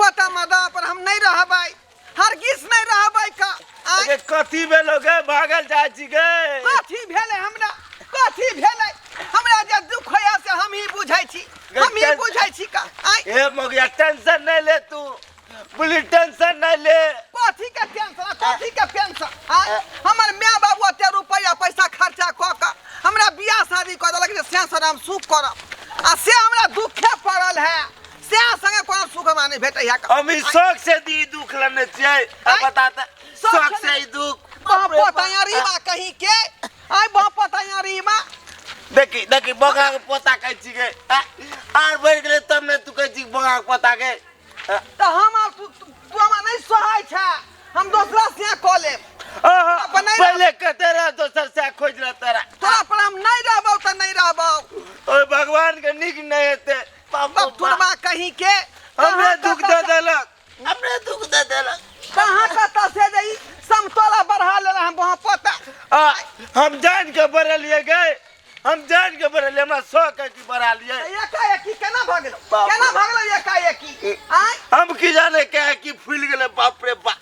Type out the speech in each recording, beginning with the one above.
पोता मर्दा पर हम नहीं रहबै, हरगिज नहीं रहबै का। आँय? अरे कथी भेलो गे, भागल जाइ छी गे? कथी भेलै हमरा, कथी भेलै हमरा? जे दुख होइया से हम ही बुझै छी, हम ही बुझै छी का। आँय? हे मगिया, टेंशन नहीं ले तू, बोली टेंशन नहीं ले। कथी के टेंशन, कथी के पेंशन? आँय? हमर माय बाबू एते रुपैआ पैसा खर्चा कऽ कऽ हमरा बियाह शादी कऽ देलक जे से सर हम सुख करब, आ से हमरा दुखे पड़ल है। से संगे कोनो सुख हमरा नहीं भेटै है। हम ई शौक से दी दुख लेने छियै, अब आँय? बता त शौक शौक से से ई दुख। बाप पोता रीमा कहीं के, आय बाप पोता रीमा। देखी देखी, बगा के पोता कहै छी गे, आर बढ़ि गेलै तब ने तू कहै छी बगा के पोता के। तऽ हम आब तू तू तू हमरा नहीं सोहाय छै, हम दोसरा से कऽ लेब। आहा, अपन नहीं। पहिले कहते रह दोसर से खोज रह तोरा। तोरा पर हम नहीं रहबौ तऽ नहीं रहबौ। ओए भगवान के नीक नहीं हेतै। बाप बाप टुरमा कहीं के, हमरे कहाँ दुख कतऽ दे देलक, हमरे दुख दे देलक। कहाँ कतऽ से जे ई समतोला बढ़ा लेला हम वहाँ पोता। आ, हम जान के बढ़लिए गे, हम जान के बढ़लिए, हमरा शौक है कि बढ़ा लिए। एकाएकी केना भऽ गेलौ, बाप केना रे। भऽ गेलौ एकाएकी? आँय? हम की जाने क्या कि फूल गेलै। बाप रे बाप,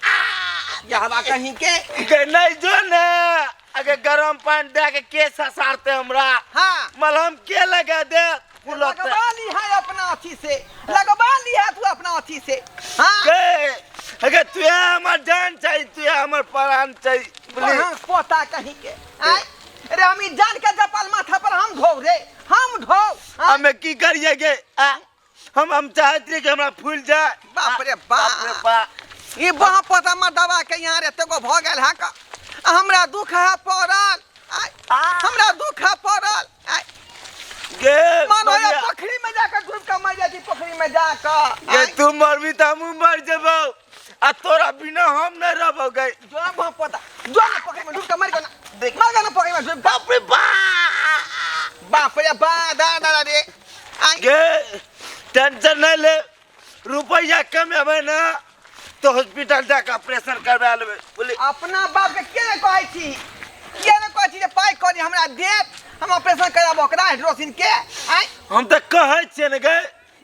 यहवा कहीं के। के नहीं जो ने अगर गरम पानी दे के केस ससारते हमरा। हाँ। मलहम के लगा दे फूलते। लगवा ली है अपना अथी से, लगवा ली है तू अपना अथी से। हाँ। गे अगर तू हमर जान चाहिए, तू हमर प्राण चाहिए। हाँ, पोता कहीं के। आँय? रे हम ई जान के जपाल माथा पर हम धोब रे, हम धोब। हाँ? हमें की करिए गे? आ, हम चाहत रहिए कि हमरा फूल जाए। बाप रे बाप रे बाप। बाप। ई बाप पोता मर्दवा के यहाँ रे एतेगो भऽ गेल है का। हमरा दुख है पड़ल। आँय? हमरा दुख है पड़ल। आँय? गे मन होइया बढ़िया। पोखरी में जाकर डूब के मर जाइ छी, पोखरी में जाकर। गे आँय? तू मरबी तऽ हमहूँ मर जेबौ, आ तोरा बिना हम नहीं रहबौ गे। जो ना बाप पोता, जो ना पोखरी में डूब के मर गेल ना। मर गेल ना पोखरी में डूब के। बाप रे बाप। बाप रे बा, दा दा रे। आँय? गे टेंशन नहीं ले, रुपया कम अबै ना तो हॉस्पिटल जाके ऑपरेशन करवा लेबै। बोली अपना बाप के किया नहीं कहै छी, किया नहीं कहै छी जे पाइ करी हमरा देत, हम ऑपरेशन कराबो ओकरा हाइड्रोसिन के। आँय? हम तऽ कहै छियै ने गे,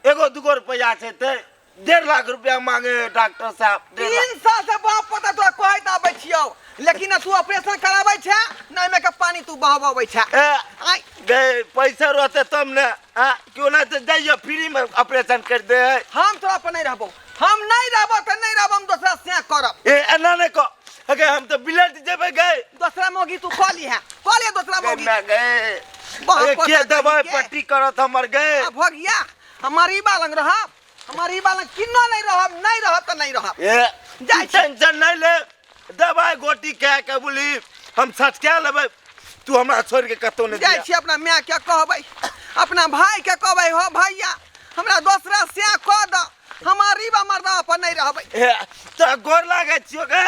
एगो दूगो रुपया छै तऽ 1.5 लाख रुपया मांगे है डॉक्टर साहब, 1.5 लाख। 3 साल से बाप पोता तोरा कहैत आबै छियौ, लेकिन न तू ऑपरेशन कराबै छै न एहिमे के पानी तू बहबबै छै। ए, आँय? गे पैसा रहते तब ने, आ क्यों ना तऽ जाइयो फ्री में ऑपरेशन कर दे है। हम तोरा पर नहीं रहबौ, हम नहीं रहबौ तऽ नहीं रहबौ, हम दोसरा से करब। ए एना नहीं कह, अगे हम तऽ बिलट जेबै गे। दोसरा मौगी तू कऽ लिहे, कऽ लिहे दोसरा मौगी। गे, गे। बाप अगे पोता के दवाई कहीं के। पट्टी करत हमर गे? आ भऽ गया, हमर ई बालंग रहब, हमर ई बालंग किन्नो नहीं रहब, नहीं रहब तऽ नहीं रहब। ए, जाइ छी। टेंशन नहीं ले, दवाई गोटी खा के बोली हम सटका लेबै, तू हमरा छोड़ के कतौ नहीं जाइ दिया। छी अपना माय के कहबै, अपना भाई के कहबै, हो भैया हमरा दोसरा से कऽ दऽ, हमर ई बा मर्दा अपन नहीं रहबै। ए, तोरा गोर लागै छियौ गे।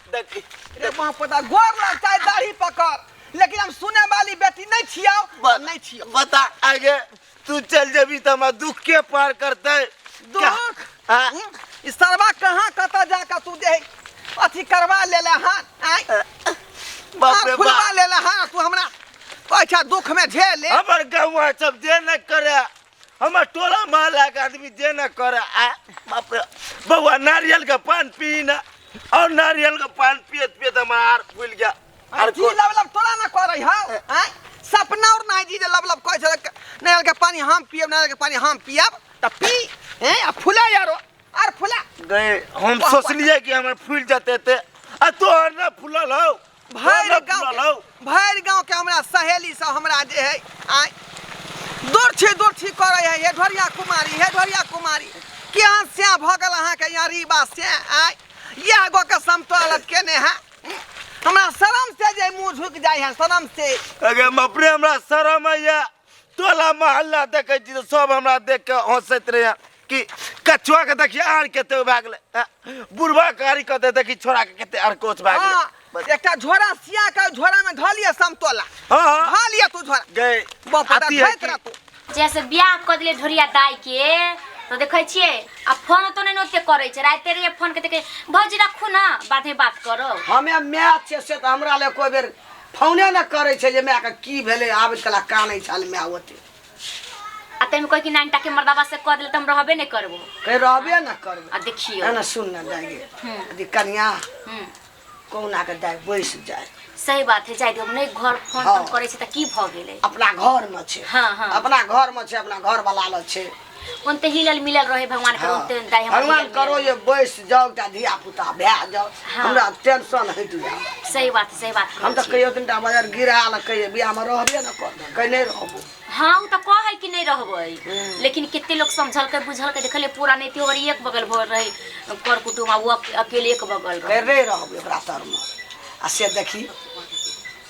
देखी रे बाप पोता, गोर लाग चाहे दाढ़ी पकड़, लेकिन हम सुने वाली बेटी नहीं छियौ, नहीं छियौ। बता आगे तू चल जेबी तऽ हमरा दुख के पार करतै? दुख? हाँ। ई सरवा कहाँ कतऽ जाकऽ तू दे अथी करवा लेले हन? आँय? बाप रे फुलवा बाप। लेले हन, तू हमरा कहै छह दुख में झेल ले। हमर गौआ सब जे न करे, हमर टोला मोहल्ला के आदमी जे न करे। आ बाप रे बौआ, नारियल के पान पी ना, और नारियल के पान पियत पियत हमर आर फूल गया। आर जी लब लब तोरा ना करै हौ? आँय? सपना और नहीं जी जे लब लब कहै छलै नारियल के पानी हम पियब, नारियल के पानी हम पियब, तऽ पी। हैं, आ फुला यारो, आर फुला। गए हम वाह, सोचलिए कि हमर फूल जते ते, आ तोहर ना फूलल हौ, तोहर भरि ना गाँव फूलल के, हौ। भरि गाँव के हमरा सहेली सब हमरा जे है आँय दूर छी दूर छी करै है, हे ढोरिया कुमारी, हे ढोरिया कुमारी, केहन स्याह भऽ गेल अहाँके यहाँ रीबा स्याह। आँय इएह गो के समतोल केने है, हमरा शरम से जे मुँह झुकि जाइ है, शरम से। अगे हम अपने हमरा शरम आइया, टोला मोहल्ला देखै छी तऽ सब हमरा देख के हंसैत रहैया कि कछुआ के देखिए आर कते भए गेलै, आ, बुढ़वा के आरी कते देखी छोड़ा के कते अरकोच भए गेलै। हाँ, एकटा झोरा सिया के झोरा में धऽ लिअ समतोला। हाँ, हाँ। धऽ लिअ तू झोरा। गए, बाप रे, आती है धोइत कि रह तू। जैसे बियाह कऽ देलियै ढोरिया दाई के तो देखै छियै आ फोन तो नहि ओते करै छै, राते रहियै फोन के देखे भौजी रखू ना बादे बात करो। हमे माय छियै से तऽ हमरा लए कोइ बेर फोने नहि करै छै जे मायके की भेलै, आबैत कला कानै छल माय ओते। आ तैमे कहै कि नाइन टाके मर्दाबा से कह देले त हम रहबे नहीं करबो। कहीं रहबे ना करबै। आ देखियो। ना ना सुन ना दाइ गे। यदि कनिया कहुना के दाइ बैस जाए। सही बात है, जाय दियौ, नहीं घर फोन हाँ। तोन करै छै त की भ गेलै? अपना घर में छै। हाँ, हाँ। अपना घर में छै, अपना घर वाला लग छै। ओनते हिलल मिलल रहे भगवान करो। हाँ। ओनते दाइ हमर भगवान हिलल करो मिलल। ये बैस जाओ, एकटा धिया पुता भए जाओ। हाँ। हमरा टेंशन हटि जाओ। सही बात है, सही बात हम तऽ कहै छी। कहियो तीनटा बाजार गिरा ल कहियो बियाह में रहबे न कर, कहीं नहीं रहबो। हाँ उ त कहै कि नहीं रहबै, लेकिन कते लोग समझलकै बुझलकै, देखलियै पूरा नहीं और एक बगल भर रहे कर कुटुम आ उ अकेले एक बगल रहे। कहीं नहीं रहबो एकरा तर में। आ से देखी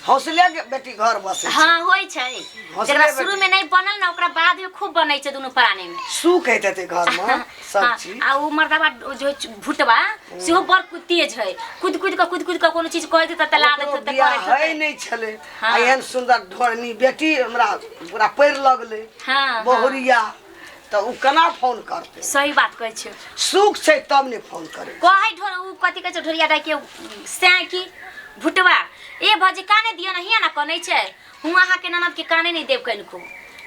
हौसले के बेटी घर बसे छै। हाँ होइ छै, हौसले जकरा बेटी। शुरू में नहीं बनल ना ओकरा बाद में खूब बनै छै दुनू प्राणी में। सुख होइत हेतै घर में सब हाँ, चीज। आ उ मर्दाबा जो भुटबा सेहो बड़ तेज है, कूद कूद के कूद कूद के कोनो चीज कह देतै त ला ओकरो देतै त बियाह करैत है हेतै। नहीं छलै। हाँ। आ एहन सुंदर ढोरनी बेटी हमरा पूरा पैर लगलै। हाँ, हाँ। बहुरिया तऽ उ केना फोन करतै? सही बात कहै छियै। सुख छै तब ने फोन करै। कहै ढोर उ कथी कहै छै ढोरिया दाइ के सैं की भुटबा ए भौजी काने दियौ ना, हियाँ ना कनै छै, हुँ अहाँके ननद के काने नहीं देब कनिको,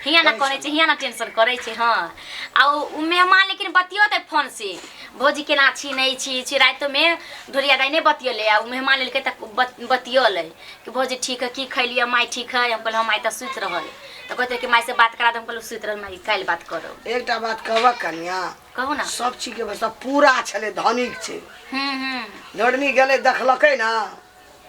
हियाँ ना कनै छै, हियाँ ना टेंशन करै छै। हाँ आ उ मेहमान लेकिन बतियौतै फोन से, भौजी केना छी नहीं छी छी, रातिमे ढोरिया दाइ नहीं बतियौलै आ उ मेहमान लेलकै तऽ बतियौलै कि भौजी ठीक है, की खैलियै, माय ठीक है? हम कहलियै हँ माय तऽ सुति रहल, तऽ कहतै कि माय से बात करा दे, हम कहलियै सुति रहल माय, काल्हि बात करब। एकटा बात कहबक कनिया? कहू ना। सब चीज के व्यवस्था पूरा छलै, धनिक छै। ढोरनी गेलै देखलकै ना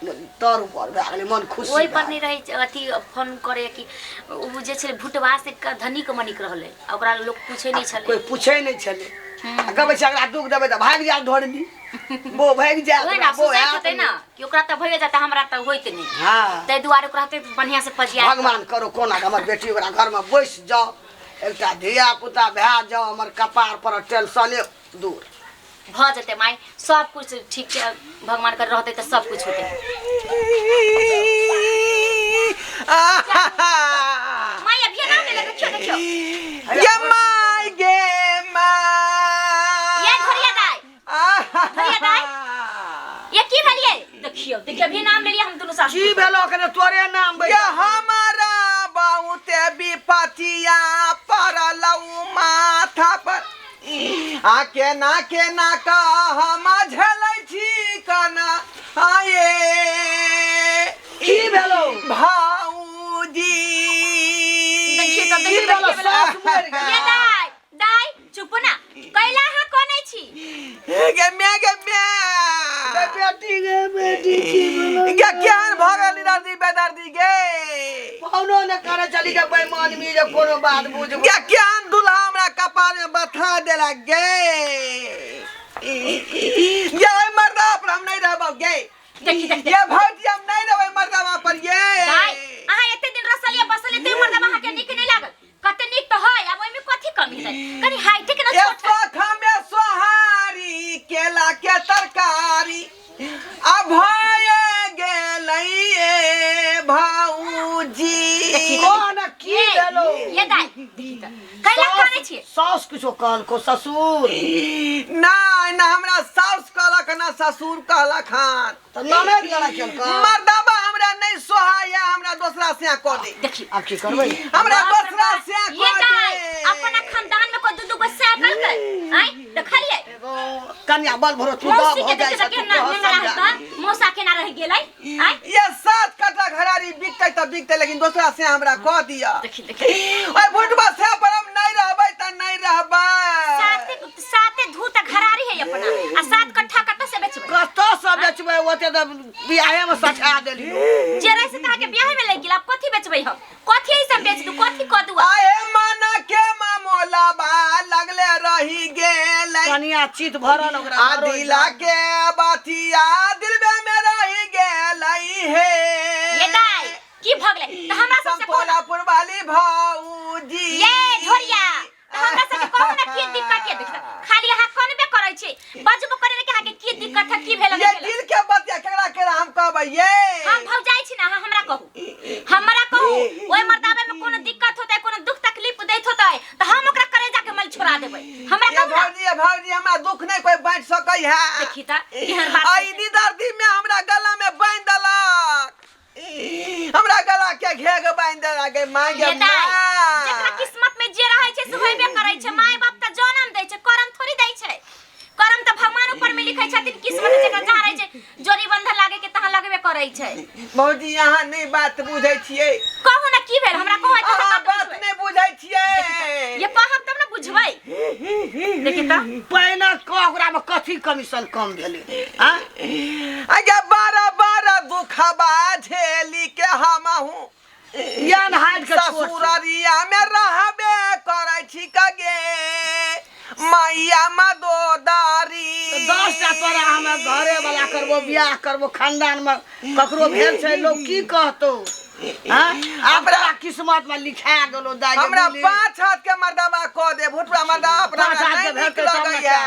तर ऊपर भए गेलै, मन खुशी ओहि पर भए नहीं रहै छै, अथी फोन करे कि उ जे छलै भुटबा से धनिक मनिक रहलै आ ओकरा लोक पूछै नहीं छलै। कोइ पूछै नहीं छलै। आ कहबै छै एकरा दुख देबै तऽ भागि जायत ढोरनी, बो भागि जायत, ओहि ना बो सोचैत हैत होतै ना कि ओकरा तऽ भइए जाता, हमरा तऽ होइत नहीं। हाँ। ताहि दुआरे ओकरा होतै बढ़िआँ से पजिया। भगवान करो कोना के हमर बेटी ओकरा घर में बैस जाओ, एकटा धिया पुता भए जाओ, हमर कपार पर टेंशने दूर भऽ जेतै माय, सब कुछ ठीक छै, भगवान कर रहतै तऽ सब कुछ होतै। माय अभी ना मिले, देखियो देखियो। ये my गे my. ये घरिया दाइ, घरिया दाइ, ये की भेलियै? देखियो देखियो अभी नाम लेलियै हम दुनू सासु। की भेलो कने तोरे नाम बैठ। ये हमारा बहुते विपतिया पड़लौ माथा पर, आ केना केना कह हम झेलै छी कना आये। की भेलो? भाऊजी। देखियो तब की देखियो भेलो? की भेलो? सास मरि गेल। ये दाइ दाइ चुप ना, कैला अहाँ कनै छी? गे मैं गे मैं। गे बेटी गे बेटी की भेलो? गे केहन भऽ गेल दर्दी बेदर्दी गे? फोनो ने करे चली गे बेईमान मी जे कोनो बात बुझबो। गे केहन दुल्हा हमरा कपार में बथा देलक गे। ये ओहि मर्दा पर हम नहीं रहबौ गे। देखी देखी। ये भौजी हम नहीं रहबै मर्दावा पर ये। दाइ अहाँ एते दिन रसलिए बसलिए ते मर्दावा अहाँके नीक नहीं लागल? कते नीक तऽ है, आब ओहिमे कथी कमी है? कनी हाइटे के ना ये छोट है। सोखा में सोहारी केला के तरकारी अब भये गेलै ए भाऊजी। कोन की ये भेलो? ये दाइ देखी तऽ कैला करै छियै? सास किछो कहलको ससुर? नहीं ना हमरा साउस कहलक ना ससुर कहलक हन। तऽ ननैद लड़ा केलको? मर्दाबा हमरा नहीं सोहाया, हमरा दोसरा से कह दे। देखी आब की करबै? हमरा दोसरा से ये कह दाइ दे। अपना खानदान में कोई दू दू गो सैकल के आइ देखलियै? कन्या बल भरो तू मौसी दब के हो जाइ देखियो छै, तऽ तू केना कह नेंगरा समझा। हेतै, मौसा केना रहि गेलै आइ? ये 7 कट्ठा घरारी बिकतै तऽ बिकतै, लेकिन दोसरा से हमरा कह दिया। देखी देखी। ओहि भुटबा से पर हम नहीं रहबै तऽ नहीं रहबै। साते साते धू त घरारी है अपना, आ 7 कट्ठा कतऽ से बेचबै? कतऽ से बेचबै? ओते तऽ बियाहे में सठा देलियो। जे रहे से तऽ अहाँके बियाहे में लागि गेल, आब कथी बेचबै हम? कथी ई सब बेच दू, कथी कऽ दू? आए माना के मामोला बा लगले रही गेलै। कनिया चित भरल ओकरा आ दिला के बातिया दिलबे में रही गेलै हे। ये दाइ की भऽ गेलै तऽ हमरा सबसे कहू ना। समतोलापुर वाली भाऊजी। ये ढोरिया तऽ हमरा सबके कहू ना की दिक्कत है? देखियौ खाली अहाँ कनबे करै छी, बजबो करै कि अहाँके की दिक्कत है, की भेल? ये दिल के बतिया केकरा केकरा हम कहबै ये? हम भौजाइ छी ना, अहाँ हमरा कहू, हमरा कहू। ओहि मर्दाबे में कोनो दिक्कत होतै, कोनो दुख तकलीफ दैत होतै तऽ हम ओकरा करेजा के मल छोड़ा देबै। हमरा ये कहू ना। भौजी, ये भौजी हमरा दुख नहीं कोई बांट सकै है। देखी तऽ एहन बात। आई दर्दी में हमरा गला में बांधि देलक, हमरा गला के घेघ बांधि देलक गे माय गे ये दाइ, माय। जकरा किस्मत में जे रहै होइबे करै छै। माय बाप त जन्म दै छै, करम थोड़ी दै छै। करम त भगवान ऊपर में लिखै छथिन, किस्मत जेकरा जहाँ रहै छै जोड़ी बंधन लागे के तहाँ लगबे करै छै। भौजी अहाँ नहि बात बुझै छियै। कहू ना की भेल हमरा, कहू त अहाँ हम बात बुझबै। नहि बुझै छियै। ये कहब तब ने बुझबै। देखी त पहिने कह ओकरा में कथी कमीशन कम भेलै आँ? अगे बारह बारह दुखबा झेली के हमहूँ यान हाइट के छोट छै। ससुररिया में रहबे करै छी कगे मैया मदोदारी। 10टा तोरा हमे घरे वाला करबो, बियाह करबो, खानदान में ककरो भेल छै, लोग की कहतो? हाँ? आब तोरा किस्मत में लिखा गेलो दाइ गे, हमरा बुझली? 5 हाथ के मर्दाबा कऽ दे भुटुआ मर्दाबा अपना 5 हाथ नहि के नीक भेटतै तब ने लगैया।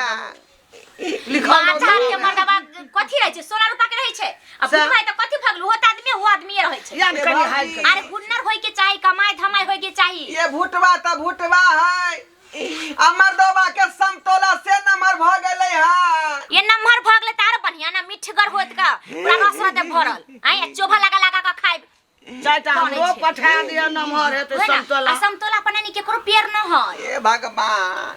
लिखल 5 हाथ के रहतौ। मर्दाबा कथी रहै छै? सोना रूपा के रहै छै। आ भुटुआ त कथी भगलु, हो त आदमी, हो आदमी रहै छै। यान कनी हाइट के। अरे हुनर होय के चाही, कमाई धमाई होय के चाही। ये भुटवा त भुटवा है, आ मर्दबा के समतोला से नमहर भ गेलै हँ। ये नमहर भऽ गेलै त आर बढ़िया ना, मिठगर होत का पूरा रस रहतै भरल। आइ चोभा लगा लगा के खाइब। चारिटा बनै हमरो छै। पठा दिअ, नमहर हेतै होय ना? समतोला। आ समतोला पर नहीं केकरो पेड़ न है। हे भगवान,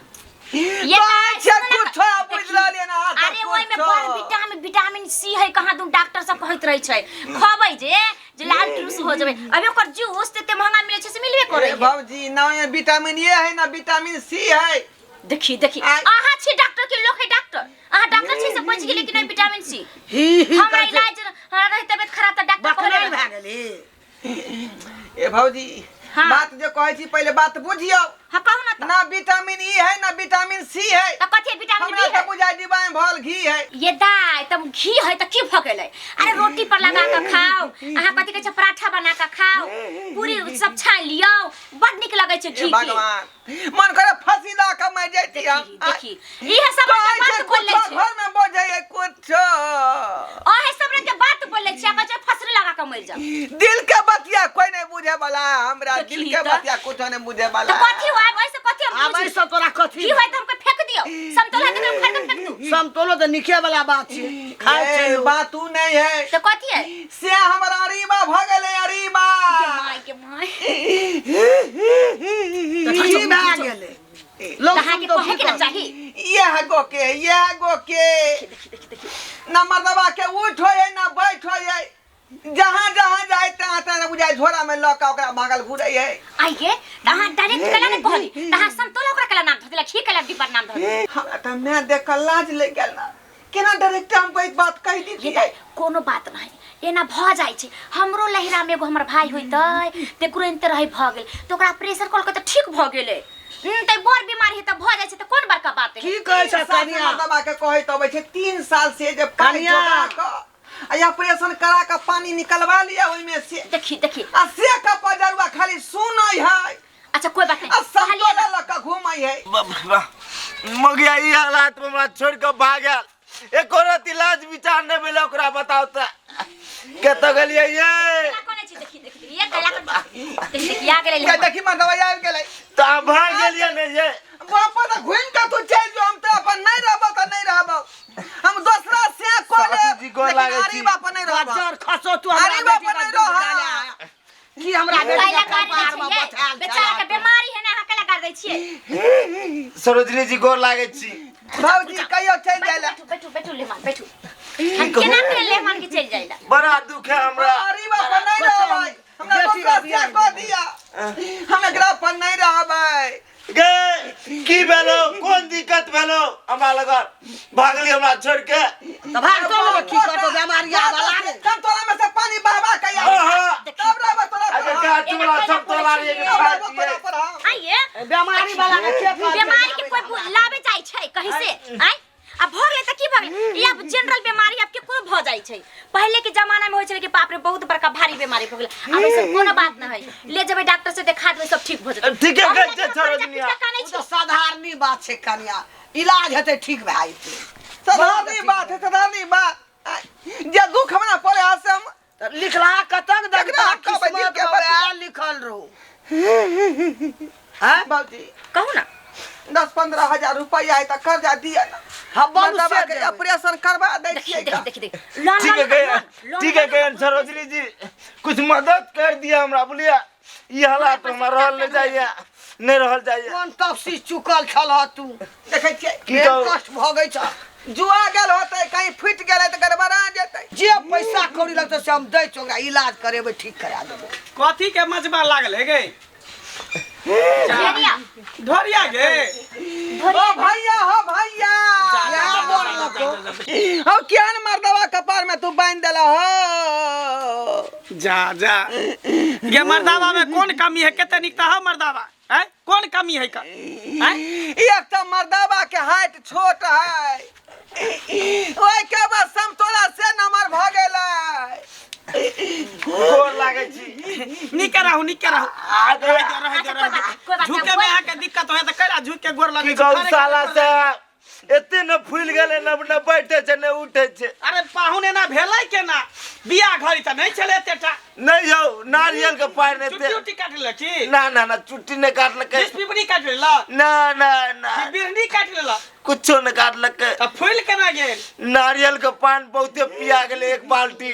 ये कहै तऽ छै सुनू ना, कुछो बुझि रहलियै ना अहाँ सब अरे ओहिमे कुछो। बड़ विटामिन विटामिन सी है कहाँ दू, डॉक्टर सब कहैत रहै छै खबै जे जे लाल टूस हो जेबै। अभी ओकर जूस तते महंगा मिलै छै से मिलबे करै ए है। भौजी, ना ओहिमे विटामिन ए है ना विटामिन सी है। देखी देखी, आइ- अहाँ छी डॉक्टर के लोक है डॉक्टर? अहाँ डॉक्टर छी से बचि गेलै कि नहीं विटामिन सी? ही ही हमरा करै छै। इलाज हमरा रहे तबियत खराब तऽ डॉक्टर बकरे कहने भए गेली। ए भौजी, हाँ। बात जे कहै छी पहिले बात बुझियौ। हाँ कहू ना त। ना विटामिन ई है ना विटामिन सी है। तऽ कथी है विटामिन हमरा बी तऽ है? बुझाइ डिब्बा में भरल घी है। ये दाय तब घी है तऽ की भऽ गेलै? अरे रोटी पर लगा कऽ खाओ, अहाँ कथी कहै छै पराठा बना कऽ खाओ, पूरी सब छानि लियौ, बड नीक लगै छै हे घी के। भगवान, मन करे फंसी दऽ कऽ मरि जैती हम। देखी देखी, इहे सब रंग कहै के छै बात बोलै कुछो छै। घर में बजै है कुछो। अहे सब रंग के बात बोलै छै, कहै छै फसरी लगा कऽ मरि जाओ। दिल के बतिया कोई नहीं बुझे वाला, हमरा देखी दिल के तऽ। बतिया कुछो नहीं बुझे वाला। तऽ कथी होय ओइसे, कथी हम आब बुझी? एहिसँ तोरा कथी की होय तऽ हमके फेंक दियौ, समतोला के उखाड़ के फेंक दू। समतोलो तऽ नीके वाला बात छै, खाइ छै ए, लोक। बात उ नहीं है। तऽ कथी है? से हमर अरीबा भ गेलै अरीबा। के माय के माय, तऽ की भए गेलै? लोग तऽ अहाँके सुनतौ कहै की के ना कहतौ? चाही। यह गो के, यह गो के देखी देखी देखी, ना मर्दबा के उठ होय है ना बैठ होय है, जहाँ जहाँ जाए तहाँ तहाँ बुझाय झोरा में लऽ कऽ ओकरा भागल घुरै है। आइये तऽ अहाँ डायरेक्ट कला ने कहली, तऽ अहाँ समतोला ओकरा कला नाम धऽ देलक, ही कला डिब्बा नाम धऽ देलक। हमरा तऽ मैं देख कऽ लाज लागि गेल ना, केना डायरेक्ट हम कोई बात कहि ये दितियै। तऽ कोनो बात नहि, एना भऽ जाइ छै। हमरो लहिरा में एगो हमर भाई होइतै तेकरो एनते रहै, भऽ गेल तऽ ओकरा प्रेशर कऽ तऽ ठीक भऽ गेलै। तऽ बड़ बीमारी है तऽ भऽ जाइ छै, तऽ कोन बड़का बात है? की कहै 3 छै साल से कनिया? मर्दबा के कहैत अबै छै, 3 साल से जे पाइ कनिया। जोगा कऽ आ ऑपरेशन करा कऽ पानी निकलवा लिअ ओहिमे से। देखी देखी, आ से के पजरुआ खाली सुनै है। अच्छा कोई बात नहीं, आ कहलियै समतोला ना। लऽ कऽ घूमै है। मगिया ई हालात में हमरा छोड़ के भागल, एको रति लाज विचार नहीं भेलै ओकरा। बताओ तऽ कतऽ गेलियै ये? कला कोने छी? देखी देखी, ये कला देखी देखी, आ गेलै। के देखी मर्दबा आबि गेलै। तऽ अहाँ भाग गेलियै ने ये? बापा तऽ घुमि कऽ तू चलि जो, हम तऽ अपन नहीं रहबो तऽ नहीं रहबो, हम दोसरा से कऽ लेब, सासू जी गोर लेकिन लागै छी। अरीबा पर नहीं रहबो। बज्जर खसो तू हमरा अरीबा बेटी पर के नहीं दूध रह। डाले आया। की हमरा बेटी कैला के गारि दै कपार में छियै बैठायल बेचारा के छला? बीमारी है ना, अहाँ कैला गारि दै छियै? सरोजनी जी गोर लागै छी। भौजी कहियो चलि जाइ लए। बैठू बैठू बैठू लेमान बैठू, हम केना के लेमान के चलि जाइ ला? बड़ा दुख है हमरा। अरीबा पर नहीं रहबै, हमरा बेटी दोसरा के से बियाह कऽ दिअ, हम एकरा पर नहीं रहबै। गे की भेलो, कोन दिक्कत भेलो हमरा लगल भागली हमरा छोड़ के? तऽ भागतो लोग की करतो, बेमारी आवाला रे। समतोला में से पानी बहवा के आबै। आहा। तब रहबै तोरा पर अरे हम। गाछ वाला सब तोला रे के तब खाइ रहबै तोरा छियै। पर हम। आइये बेमारी वाला के के कहतै? बीमारी के कोई लाबे जाइ छै कहीं से? आइ आ भऽ गेलै तऽ की भऽ गेलै? ई आब जनरल बीमारी आब केकरो भऽ जाइ छै। पहिले के जमाना में होइ छलै कि बाप रे बहुत बड़का भारी बीमारी भऽ गेलै, आब ऐसन कोनो बात न है, ले जेबै डॉक्टर से देखा देबै, सब ठीक भऽ जेतै। ठीके अहुँ कहै लए छै कोनो कर्जा सरोजनिया। किछुके कानै ओ छी। तऽ साधारणी बात छै कनिया, इलाज हेतै ठीक भए जेतै। साधारण बात है, साधारण बात जे दुख हमरा पड़े है से हम तऽ लिखला कतक दे केकरा कहबै दिल किस्मत के में बतिया? वएह लिखल रहू। हैं बाबूजी कहू ना, 10-15 हजार रुपया है तऽ कर्जा दिअ ना। हाँ, बहुत मर्दबा से के देबै। ऑपरेशन करवा दै देखी छियै। देखी देखी देखी, लोन ठीक है लोन गए, लोन ठीक है गए। सरोजनी जी कुछ मदद कर दिया हमरा, बोलिए ई हालात में हमरा रहल नहीं जाइए। नहि रहल जाइए। कोन तपसी चुकल छल ह तू? देखै छियै की कहू? कष्ट भऽ गई छ। जुआ गेल होतै, कहीं फुटि गेलै तऽ गड़बड़ा जेतै। जे पैसा कौड़ी लगतै से हम दै छियौ, ओकरा इलाज करेबै, ठीक करा देबै। कथी के मजबा लागल है गे? ढोरिया। ढोरिया गे। ओ भैया, हो भैया, या बोललको। हो केहन मर्दवा कपार में तू बांधि देला हो। जा जा गे, मर्दावा में कोन कमी है? कते नीक तऽ मर्दावा हैं, कोन कमी है का हैं? एक तऽ मर्दवा के हाइट छोट है, ओहि के बाद समतोला से नमर भऽ गेलै। गोर लागै छी। नीके रहू, नीके रहू। आ रह दो, रह दो, रह दो। कोई बात झुके नहीं। में अहाँके दिक्कत होय तऽ कैला झुक के गोर लगै की छी? कहू खड़े साला खड़े गोर से एते ने फूलि गेलै, न न बैठे छै ने उठे छै। अरे पाहुन, एना भेलै केना? बियाह घड़ी तऽ नहि छलै एतेटा। नहीं यौ, नारियल के पानि चुट्टी एते उट्टी काटि लेलक की? ना ना ना, चुट्टी नहि काटलकै। बीस पिपरी काटि लेलक? ना ना ना। कि बिरनी काटि लेलक? कुछो नहि काटलकै। तऽ फूलि केना गेल? नारियल के पानि बहुते पिया गेलै, एक बाल्टी।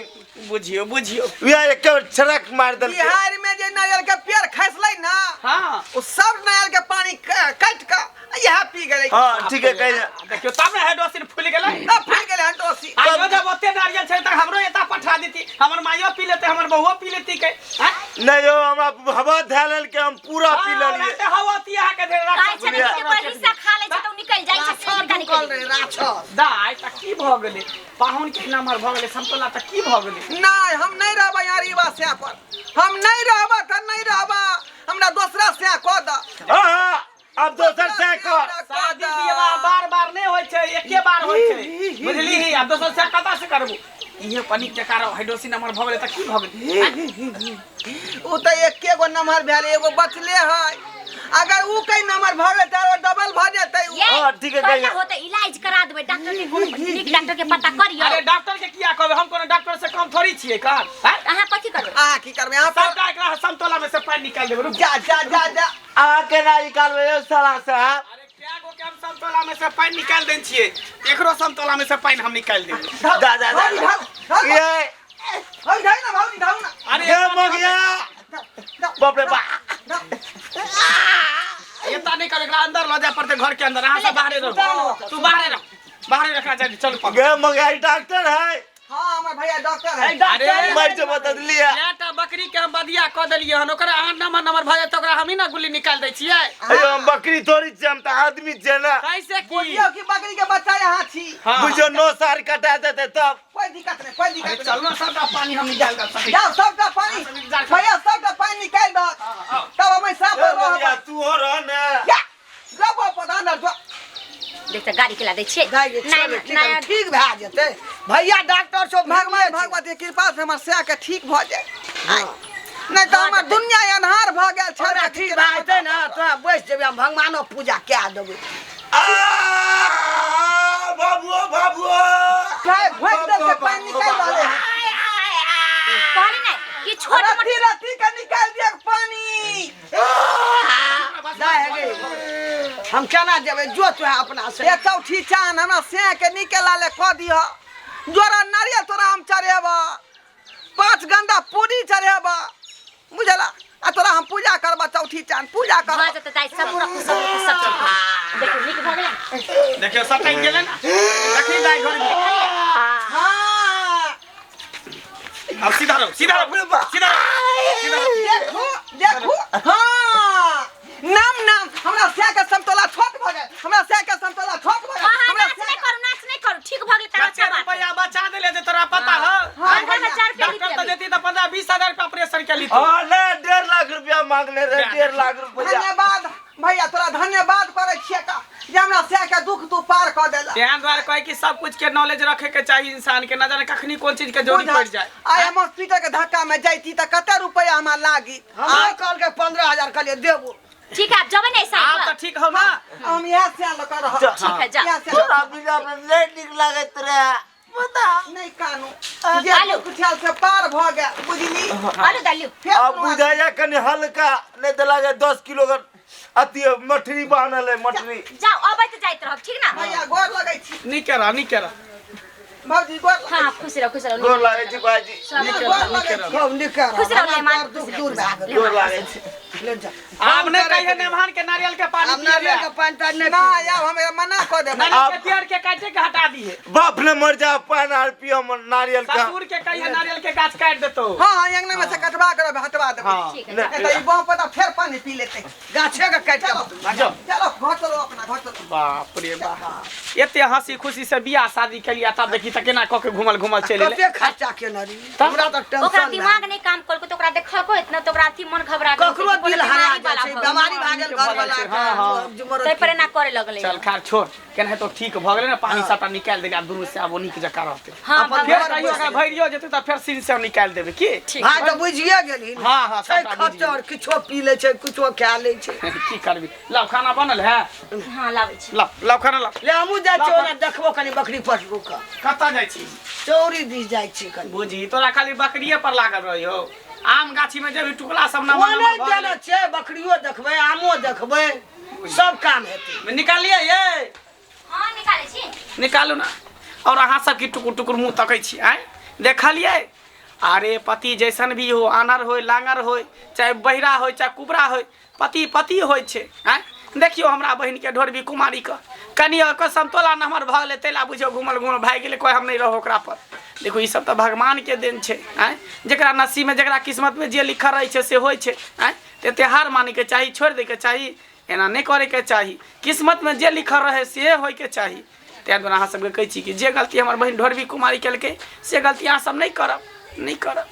बुझियौ बुझियौ। वएह एक बेर छड़क मारि देलकै। बिहार में जे नारियल के पेड़ खसलै ना, हाँ, ओ सब नारियल के पानी काटि कऽ इएह पी गेलै। हाँ ठीके कहिए। देखियौ तब ने हेडोसिन फूलि गेलै। तब फूलि गेलै हंटोसी। आइयो जब ओते नारियल छै तऽ हमरो एता पठा देती, हमर माइयो पी लेतै, हमर बहुओ पी लेती के हैं? नहीं यौ, हमरा हवा धए लेलकै, हम पूरा पी लेलियै। हँ, हवा ती अहाँके धरि कहै छै ने राखल। कि कोई हिस्सा खा लै छै तऽ ओ निकलि जाइ छै, से राक्षस हिनका ढुकल निकलि रहे, राक्षस। दाइ तऽ की भऽ गेलै पाहुन के? नमहर भऽ गेलै समतोला तऽ की भऽ गेलै? नहीं, हम नहीं रहबै यहाँ रीवा से पर, हम नहीं रहबै तऽ नहीं रहबै, हमरा दोसरा से कऽ दऽ। हाँ हाँ, अब दोसर से कर। शादी विवाह बार बार नहि होइ छै, एके बार होइ छै, बुझलिही? आब दोसर से कतऽ से करबू? इहे पनीक के कारण हाइड्रोसिन नंबर भऽ गेलै तऽ की भऽ गेलै? ओ तऽ एके गो नम्बर भेल, एगो बचले है, अगर ऊ कहीं नंबर भऽ गेलै तऽ आरो डबल भऽ जेतै उ। ये हाँ, ठीक है, पहिला कहिए। होतै इलाज करा देबै डॉक्टर के, कोनो नीक डॉक्टर के पता करियौ। अरे डॉक्टर के किया कहबै? हम कोनो डॉक्टर से कम थोड़ी छियै कर हैं? अहाँ कथी करबै? अहाँ की करबै अहाँ पर? सबटा एकरा समतोला में से पानि निकालि देबै, रुक। जा जा जा जा। अहाँ केना निकालबै यौ साला साहब? अरे क्या गो के हम समतोला में से पानि निकालि देने छियै, एकरो समतोला में से पानि हम निकालि देबै। जा जा जा। भौजी, धाउ, धाउ। ये भौजी, धाउ ना, भौजी, धाउ ना। अरे ये मगिया, बाप रे बाप। एता नहीं कर, एकरा अंदर लऽ जाय पड़तै, घर के अंदर। अहाँ सब बाहरे रहू, तू बाहरे रह, बाहरे रखना चाहिए। चलू पकड़। गे मगिया, ई डॉक्टर है? हाँ, हमर भैया डॉक्टर है। अरे मर जो बता लिया। कएटा बकरी के हम बदिया कऽ देलियै हन, ओकरा अहाँ नमहर नमहर भऽ जायत ओकरा हमही ने गुल्ली निकालि दै छियै। अयो, हम बकरी थोड़ी छियै, हम तऽ आदमी छियै ना। कैसे की? बुझियौ कि बकरी के बच्चा यहाँ छी। हाँ। बुझियौ 9 साल कटा देतै तब। कोई दिक्कत नहीं, कोई अरे दिक्कत नहीं। चलू ना, सबटा पानी हम निकालि दऽ सकै छी। जाओ सबटा पानी, भैया सबटा पानी निकालि दऽ, तब हम साफ ए मगिया, रहब। तू हो रह ने। जा रबो पर अंदर जो। देख तऽ गाड़ी के ला दै छियै। दाइ गे, नया चलू, ठीक नया ठीक भए जेतै भैया, डॉक्टर सब भगवान भगवती के कृपा से हमर सह के ठीक भऽ जाए, नहीं तऽ हमर दुनिया अन्हार भऽ गेल छै। छोरा ठीक भए जेतै ने, तोरा बैस जेबै, हम भगवानो पूजा कए देबै। आ बाबुओ बाबुओ। भाई भोग देल के पानी निकालि रहले हन। कहली ने कि छोट मोट रत्ती रत्ती के निकालि दियक पानी। दाइ हे गे, हम केना जेबै? जो तोरा अपना से। ए चौठी चान, हमरा सह के निकला ले कऽ दिह, जोरा नारियल तोरा हम चढ़ेब, 5 गंदा पूरी चढ़ेब, बुझला? आ तोरा हम पूजा करब, चौठी चान पूजा भऽ करब। जेतै दाइ, सब पूरा सब सब चीज देखियौ नीक भऽ गेलै। देखियौ सटकि गेलै ने, देखी दाइ घर में। हाँ। अब सीधा रहो, सीधा रहो, सीधा रहो, सीधा रहो। देखू देखू, हाँ, नाम नाम हमरा सह के समतोला छोट भऽ गेल, हमरा सह के समतोला छोट भऽ गेल। अहाँ हमरा नाच नहि करू, नाच नहि करू, ठीक भऽ गेलै तारा। कते अच्छा बात। रुपया बचा देले जे तोरा पता हौ? हाँ, 15,000 रुपया डॉक्टर लीते तऽ अभी। देती तऽ 15-20 हजार रुपया ऑपरेशन के लीती। हाँ ना, 1.5 लाख रुपया मांगले रहे, 1.5 लाख रुपया। धन्यवाद भैया, तोरा धन्यवाद करै छियै का जे हमरा सह के दुख तू पार कऽ देला। तेहन दुआरे कहै कि सब कुछ के नॉलेज रखे के चाही इंसान के, न जाने कखनी कोन चीज के जरूरी पड़ि जाए। आइ हम हॉस्पिटल के धक्का में जैती तऽ कते रुपया हमरा लागी? हमरा कहलकै 15,000, कहलियै देबो। ठीक है, आब जेबै ने आब साइड तऽ ठीक हौ ना? हम इएह सह लऽ कऽ रहब। ठीक है, जा। इएह सह। तोरा बिना हमरा नहीं नीक लागैत रहे, बता। नहि कानू, जे आलू। दुख छल से पार भऽ गेल, बुझली? आलू दालू। फेर अब कोनो बुझाइया कनि हल्का, नहीं तऽ लागे 10 किलो के अथी मठरी बान्हल है, मठरी। जाओ, अबैत जाइत रहब, ठीक ना? भैया, गोर लगै छी। नीके रह, नीके रह। भौजी, गोर लगै हाँ, खुश रहो, खुश रहो। गोर लागै छी भाईजी। सब छी, गोर लगै छी। खूब नीक रह। खुश रहो, हमर लेमान, दुख खुश दूर रहो, भए गेल। गोर लागै छी। ले जा। आब नहि कहिए नेमहान के नारियल के पानी आब नारियल के पानि तानि नहि ना पीबै। आब हम एकरा मना कऽ देबै। नारियल के पेड़ के काटे के हटा दिहे। बाप ने मर जा पान आर पियो नारियल का। ससुर के कहिए नारियल के गाछ काट देतो। हाँ हाँ, अंगना में से कटवा के हटवा देबै। हाँ। ठीक है। नहीं तऽ ई बाँह पर तऽ फेर पानि पी लेतै। गाछे के काटि चलो के जाओ। चलो घर चलो, अपना घर चलो। बाप रे बाप, एते हंसी खुशी से बियाह शादी केलियै तब देखी तऽ केना कऽ के घुमल घुमल चलि एलै। कते खर्चा केने रही, तब? हमरा तऽ ओकरा टेंशन दिमाग नहीं काम कलको, तो ओकरा देखलको इतना तो ओकरा अथी मन घबरा गेल। ककरो दिल हरा जाइ छै, बीमारी भए गेल घर वाला। हाँ, हाँ। तै पर एना करे लगलै। चल खैर छोड़, केनाहितो ठीक भऽ गेलै ने, पानी सबटा निकालि देली, आब दुनू से आब ओ नीक जकाँ रहतै। हाँ, अपन भगवान फेर घर कहियो अगर भरियो जेतै तऽ फेर सिर से निकालि देबै की। ठीक। भाय तऽ बुझिए गेलही। हाँ, हाँ, छै सबटा बुझि खच्चर, किछो पी लै छै, किछो खा लै छै। की करबी? लाउ, खाना बनल है? हाँ, लाबै छी। लाउ लाउ, खाना लाउ। ले, हमहूँ जाइ छियै ओना देखबो कनि बकरी पशु के। कतऽ जाइ छी? चौरी दिस जाइ छी कनि। बुझी तोरा खाली बकरिए पर लागल रहियो, आम गाछी में जेबी टुकला सब ओ नमहर नहि नमहर भऽ देने छै, बकरियो देखबै, आमो देखबै, सब काम हेतै। गेलै। निकालियै ये? हाँ, निकालै छी। निकालू ना। और अहाँ सब की टुकुर टुकुर मुँह तकै छी? आँय, देखलियै? अरे पति जैसन भी हो, आनर होय, लांगर होय, चाहे बहिरा होय, चाहे कुबरा होय, पति पति होइ छै। आँय, देखियौ हमरा बहिनके ढोरबी कुमारीके कनि ओकर समतोला नम्हर भऽ गेलै, ताहि लए बुझियौ घुमल घुमल भागि गेलै, कोइ हम नहि रहू ओकरा पर। देखू, ई सब तऽ भगवानके देन छै। आँय, जकरा नसीबमे जकरा किस्मतमे जे लिखल रहै छै से होइ छै। आँय, तऽ एते हार मानैके चाही, छोड़ि दैके चाही, एना नहि करैके चाही। किस्मतमे जे लिखल रहै से होइके चाही। ताहि दुआरे अहाँ सबके कहै छी कि जे गलती हमर बहिन ढोरबी कुमारी केलकै से गलती अहाँ सब नहि करब, नहि करब।